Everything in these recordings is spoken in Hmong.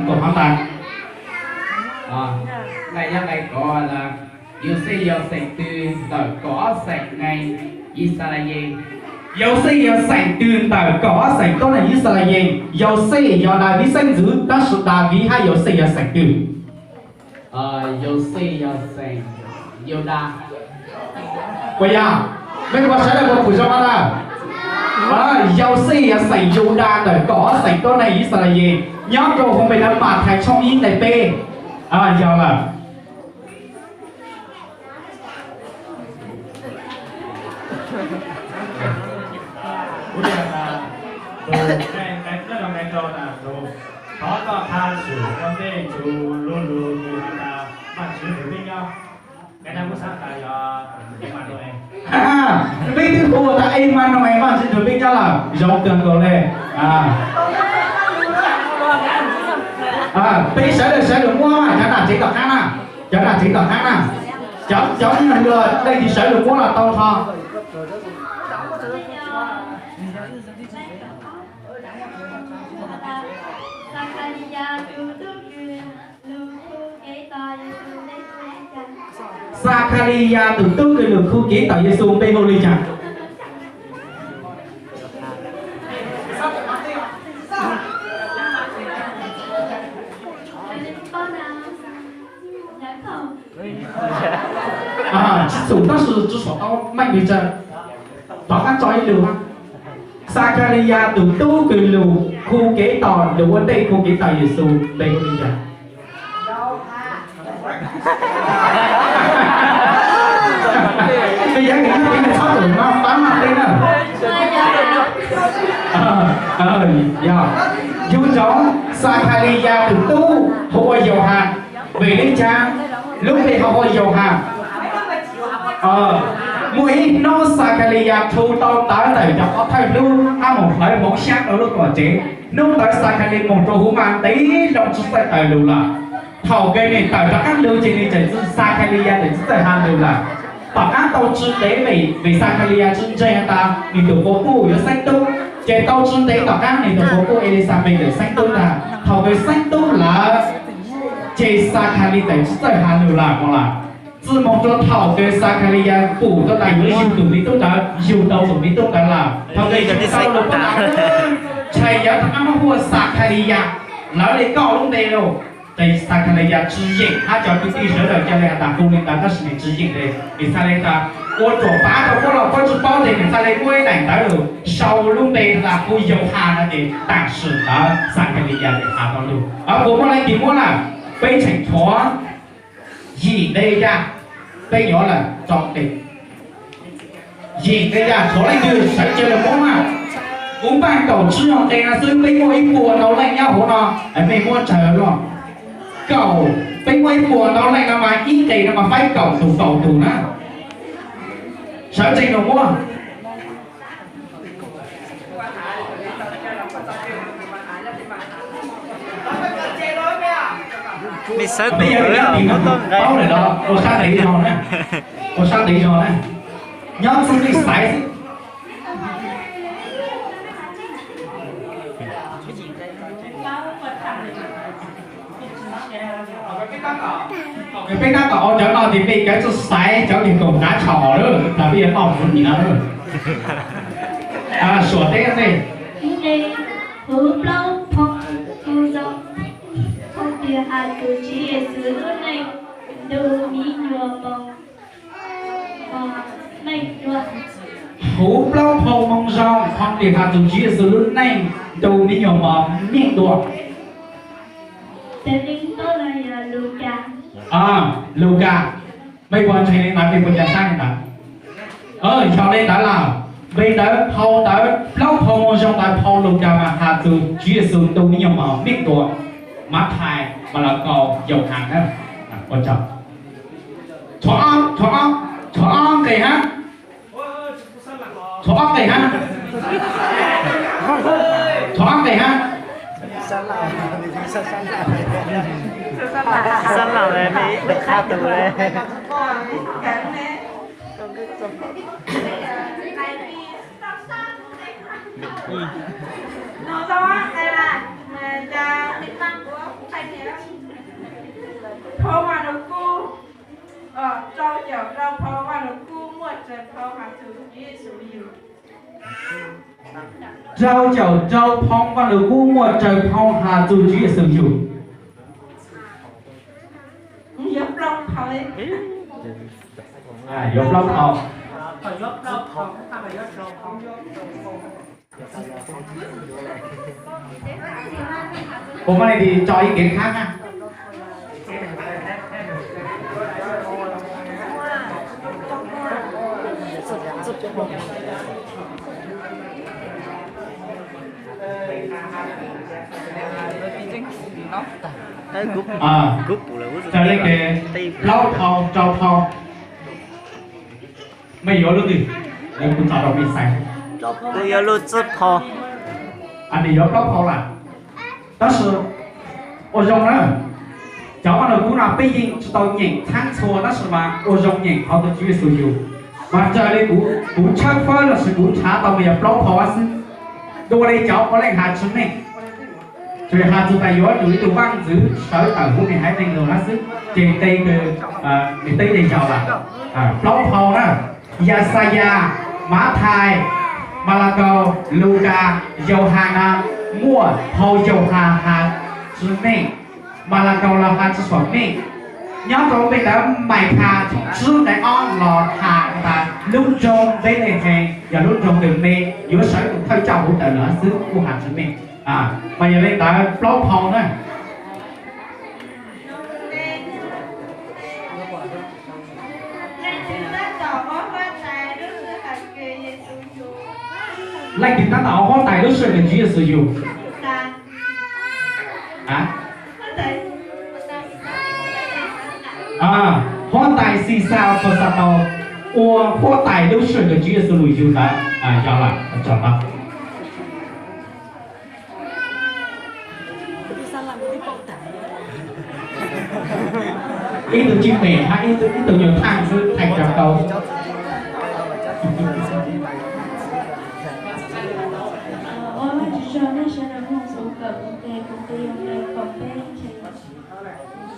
Kaum hov ntag. Nqe yog nqe kov, Yauxej yog xeem twg ntawm kaum ob xeem neeg Yixalayees? Yauxej yog xeem twg ntawm kaum ob xeem tuab neeg Yixalayees? Yauxej yog Daviv xeeb ntxwv, tab sis Daviv hab Yauxej yog xeem twg? Yauxej yog xeem Yudas. Puas yog? Mej puas sawv daws puas pum zoo no lawm? Yauxej yog xeem Yudas ntawm kaum ob xeem tuab neeg Yixalayees, nyob rau hauv npe dawb Mathais tshooj ib nqe peb. Yog lawm. Thov koj tha sim ua ntej txug lub lug kws has tas Vaajtswv tus tub nyob. Peb twb hu tas Emanu-es, Vaajtswv tus tub nyob lawm, zoo kawg nkaus le. Peb sawv daws sawv daws muab cov nam tsev tom qaab na, cov nam tsev tom qaab na, cov, cov neeg luag leej twg sawv daws muab los tau tho. Xakhaliyas tus tub kws lug khu kev tom Yexus npe hu le caag? Tsi xum tab sis tsi saum tau meej pes tsawg. Rov qaab tso ib lug. Xakhaliyas tus tub kws lug khu kev tom, lug ua ntej khu kev tom Yexus npe hu le caag? Yog kws tsis tau paab mas teb na. Yog, yug ntsoov Xakhaliyas tus tub hu ua Yauhas. Vim le caag lub npe ho hu ua Yauhas? Muaj ib hnub Xakhaliyas rhu tau tawv ntawm cov pov thawj hlub hab moog hlawv hmoov xyaab rau lub tuam tsev. Hnub ntawd Xakhaliyas moog rua huv mas ntev loo tsi txawj taws lug lawm. Thaum kws nwg tawm rov qaab lug ces nwg tseem, Xakhaliyas tseem tsi txawj has lug lawm. Tom qaab tau tsi ntev vim, vim Xakhaliyas tsi ntseeg has tas nwg tus quas puj yuav xeeb tub, ces tau tsi ntev tom qaab nwg tus quas puj Elixanpes tseem xeeb tub tag. Thaum kws xeeb tub lawm ces Xakhaliyas tseem tsi txawj has lug lawm moog lawm. Txij moog rua thaum kws Xakhaliyas pum tau tas yuav yug tus me tub ntawd, yug tau tus me tub ntawd lawm. Thaum kws yug tau lug, ntshai yawg rov qaab muab hu ua Xakhaliyas, lawv le koj lub npe lauj. Ces Xakhaliyas tsi yeem hab cov kwv tij sawv daws ca le has tas hu le ntawd tab sis nwg tsi yeem le. Nwg txhaj le tas ua ruam pav rau puab los puab tsi paub ces nwg txhaj le muab ib daim ntawv lug sau lub npe tas hu Yauhas no ces tam sim ntawd Xakhaliyas has tau lug. Puas muaj leej twg muab lawm? Peb tseem tshuav yim nqe yaj, peb yuav lawm tso nqe. Yim nqe yaj tshuav leej twg sawv tsees lug muab mas. Kuv npaaj kaum tsib nqe no xwb, peb muaj ib puas ntau leej nyob huv no, mej muab tsawg lug. Kaum, peb muaj ib puas ntau leej no mas ib nqe no mas faib kaum tug kaum tug na. Sawv tsees lug muab. Mej sawv tsees lug muab, paub lawm los ua sab ntev zog na, ua sab ntev zog na, nyob txug mej xaiv xwb. Peb tab tom ua cov no ces mej kaav tsum xaiv cov kws koom kav tshau lawm, tas peb yuav noj mus nim no lawm. Suam teb ntej. Huv plaub phoo zoo, phoo twg has txug Tswv Yexus lub neej ntu me nyuam mos meej dua? Huv plaub phoo moo zoo, phoo twg has txug Tswv Yexus lub neej ntu me nyuam mos meej dua? Lukas. Lukas. Mej puas ntseeg le ntawd, mej puas ca sab le ntawd? Yog le ntawd lawm, npe ntawd phau ntawd plaub phau moo zoo ntawd phau Lukas mas has txug Tswv Yexus ntu me nyuam mos meej dua. Mathais, Malakaus, Yauhas na. Ua tsaug. Tshuav ob, tshuav ob, tshuav ob nqe hab. Tshuav ob nqe hab. Tshuav ob nqe hab. Sab laug, mej ib tug qab tus le. Rau caum rau phoo Vaj Lug Kub muaj tsawg phoo has txug Tswv Yexus yug? Rau caum rau phoo Vaj Lug Kub muaj tsawg phoo has txug Tswv Yexus yug? Yuav plaub phoo. Yuav plaub phoo. Kuv muab nej tso ib kev khab na. Raws li kev plaub phoo rau phoo, mej yuav lub twg? Kuv tso rau mej xaiv. Kuv yuav lub tsib phoo. Nws yuav plaub phoo lawm. Tab sis ua zoo na, cov Vaj Lug Kub no peb yeej tsis tau nyeem txheeb txhua tab sis mas ua zoo nyeem qhov uas Tswv Yexus yug. Mas raws li kuv, kuv tshawb fawb los sis kuv nrhav tau mas yog plaub phoo xwb. Dua li cov puav leej has tsis meej, tsuas yog has txug tas yuav tsum ib tug vaaj ntxwv sawv tawm huv nws haiv neeg lug hab xwb, ces nqe kws nws teb tej yog lawm. Plaub phoo na, Yaxayas, Mathais, Malakaus, Lukas, Yauhas na, muaj phoo Yauhas has tsis meej, Malakaus los has tsis meej. Nyob rau peb ntawd Maikhas tshooj tsib nqe ob los has tas lub nroog Npetlehees yog lub nroog kws me yuav sawv tus thawj coj huv tawm lawm xwb kuj has tsis meej. Mas yog li ntawd plaub phoo na. Leej twg tab tom ua huab tais lub sij hawm Tswv Yexus yug? Huab tais Xixas Augustaus ua huab tais lub sij hawm Tswv Yexus lug yug ntawd. Yog lawm, tsaug ntau. Ib tug tswj pem hab ib tug nyuag thaaj xwb, thaaj cov kau. Ua Vajtswv tsaug nej sawv daws moog kuv kawm kuv tes kuv tus yog nqe kaum peb,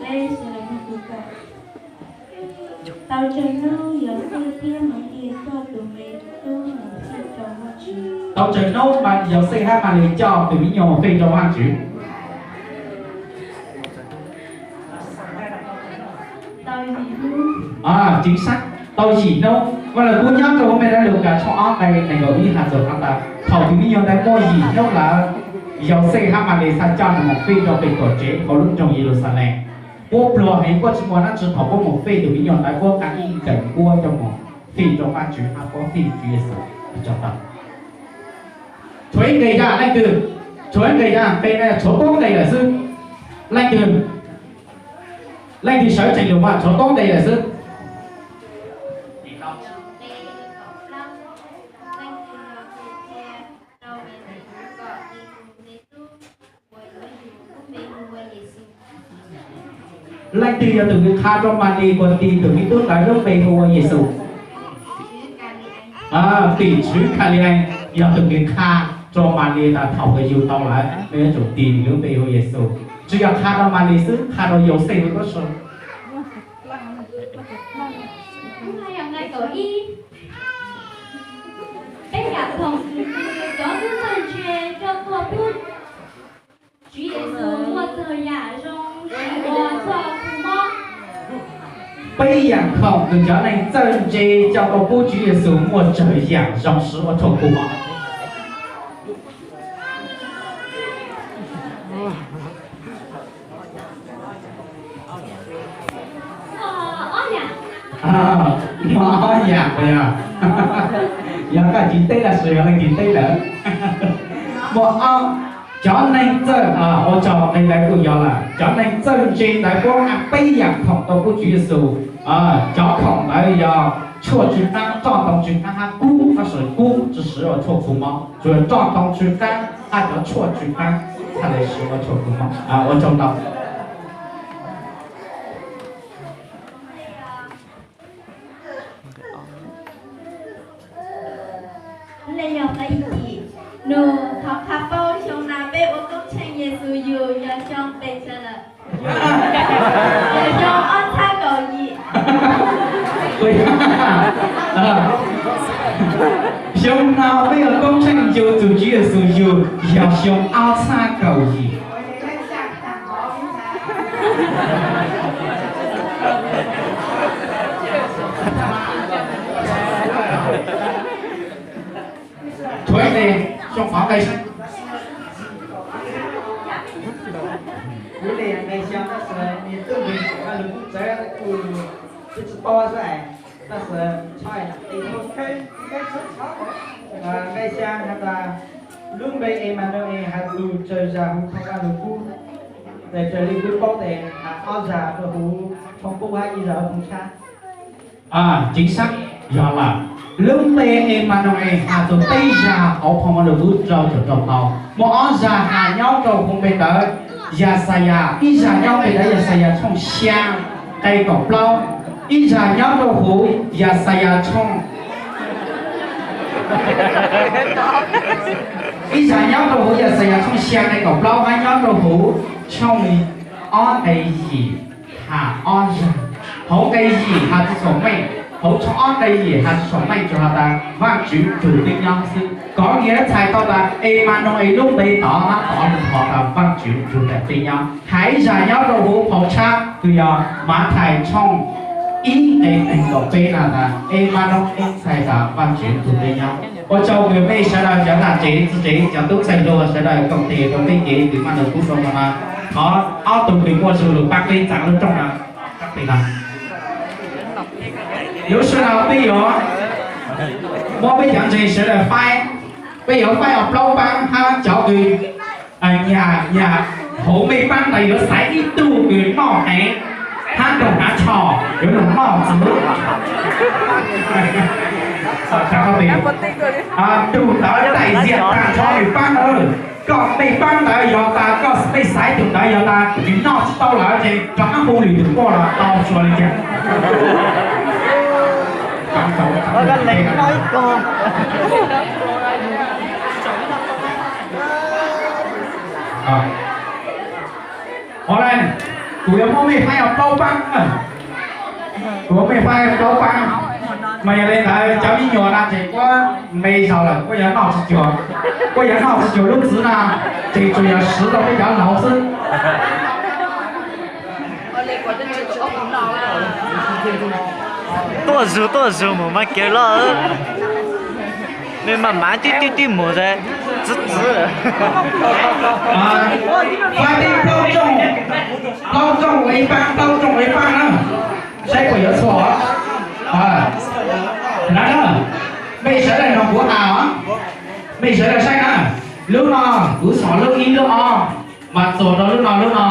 peb sawv daws moog kuv kawm. Tau tsawg hnub Yauxej thiab Malis coj tus me tub mus fij rau Vajtswv? Tau tsawg hnub Yauxej hab Malis coj tus me nyuam mus fij rau Vajtswv? Tau yim hnub. Tau yim hnub. Vaj Lug Kub nyob rau huv mej dab Lukas tshooj ob nqe nees nkaum ib has txug has tas thaum tus me nyuam ntawd muaj yim hnub lawm, Yauxej hab Malis txhaj coj nws mus fij rau pem tuam tsev hauv lub nroog Yeluxalees. Puab pluag heev, puab tsis muaj dab tsi, thaum puab mus fij tus me nyuam ntawd puab kav ib nqes puab coj mus fij rau Vajtswv hab puab fij Tswv Yexus. Tshuav ib nqe yog leej twg? Tshuav ib nqe yog nqe, tshuav poob nqe lawm xwb. Leej twg? Leej twg sawv tsees lug mas tshuav poob nqe lawm xwb. Leej twg yog tus kws qha rau Malis kuas tis tus me tub ntawd lub npe hu ua Yexus? Tim tswv Kalilais yog tus kws qha rau Malis tas thaum kws yug tau lawm, koj yuav tsum tis nws lub npe hu Yexus. Tsis yog qha rau Malis xwb, qha rau Yauxej huv tib si. Peb yam khoom kws cov neeg txawj ntse coj tuaj pub Tswv Yexus muaj txog yam zoo siv ua txoj kua mob. Peb yam khoom kws cov neeg txawj ntse coj tuaj pub Tswv Yexus muaj txog yam zoo siv ua txoj kua mob. Muaj ob yam, yog koj tsis teb los sis yog leej twg teb lawm? Muaj ob, cov neeg txawj, ua tsaug, nqe ntawd kuj yog lawm. Cov neeg txawj ntse ntawd puab hab peb yam khoom tuaj pub Tswv Yexus. Cov khoom ntawd yog tshuaj tsw qaab, roj ntoo tsw qaab hab kub, tab sis kub tsi siv ua tshuaj kua mob, tsuas yog roj ntoo tsw qaab hab cov tshuaj tsw qaab txhaj le siv ua tshuaj kua mob. Ua tsaug ntau. Nej yog qhov ib chim nug thov qha paub xyoo na peb ua koob tsheej Yexus yug yog xyoo pes tsawg lawm? Yog xyoo ob txhiab kaum yim. Xyoo no peb yuav koob tsheej yug tus Tswv Yexus yug yog xyoo ob txhiab kaum yim. Thuav tes, xyoo qhov nqe sab. Kuv niam nqe xya tab sis niam tub nqe vaj lug kub txawv kuj tsis paub xwb, tab sis tshaj nqe xya has tas lub npe Emanuel has tus tsawg zag hu thoob vaj lug kub, tes raws li kuv paub tes has ob zag rau huv phoo kub hab ib zag huv phoo tshab. Ceev sab yog lawm, lub npe Emanuel has txog peb zag hauv phoo vaj lug kub rau caum rau hauv, muaj ob zag has nyob rau huv npe ntawd Yaxayas, ib zag nyob npe ntawd Yaxayas tshooj xyaa nqe kaum plaub, ib zag nyob rau huv Yaxayas tshooj, ib zag nyob rau huv Yaxayas tshooj xyaa nqe kaum plaub hab nyob rau huv tshooj ob nqe yim has ob zag. Hauv nqe yim has txog txhaum meej, hauv tshooj ob nqe yim has txog txhaum meej tsuas has tas Vaajtswv tug teb nyob xwb. Kov nyias txhais tau tas Emanuel lub npe tod hab tod lug qhov tas Vaajtswv tug teb nyob. Has ib zag nyob rau huv phoo tshab kws yog Mathais tshooj ib nqe neeg nkaum peb na tas Emanuel txhais tas Vaajtswv tug teb nyob. Ua tsaug kws mej sawv daws cov nam tsev txiv tsev cov tub ntxhais hluas sawv daws koom tes rau peb kev kws maj lug kub rau no na. Thov ob tug kws muaj zug lug paab peb txav lub rooj na. Lub sij hawm no peb yuav muab peb cov ntseeg sawv daws faib, peb yuav faib ob plaub paab hab cov kws nyag nyag hauv mej paab ntawd yuav xaiv ib tug kws noj heev hab nraug hnav tsho yuav lug noj txug. Tug ntawd daim ziam taag nrho mej paab ntawd, koj mej paab ntawd yog tas koj mej xaiv tug ntawd yog tas nws noj tsis tau lawm ces rov qab hu lwm tug tuaj los tau, suav li cas. Ua le, kuv yuav muab mej faib ob plaub paab, kuv muab mej faib ob plaub paab, mas yog le ntawd cov me nyuam no ces kuv npe zaus lawm kuv yuav noj tsis cuag, kuv yuav noj tsis cuag lub txwv no, ces tsuas yog swv rau peb cov laug xwb. Tuaj zug tuaj zug mus mas kev loj, mej mas mav tib tib tib mus txwv txwv. Faib teb plaub rooj, plaub rooj ua ib paab, plaub rooj ua ib paab na, saib puas yuav txhua. Na, mej sawv daws nug kuv has os, mej sawv daws saib na, lub no kuv xom lub ib lub ob, mas txuas rau lub no lub no.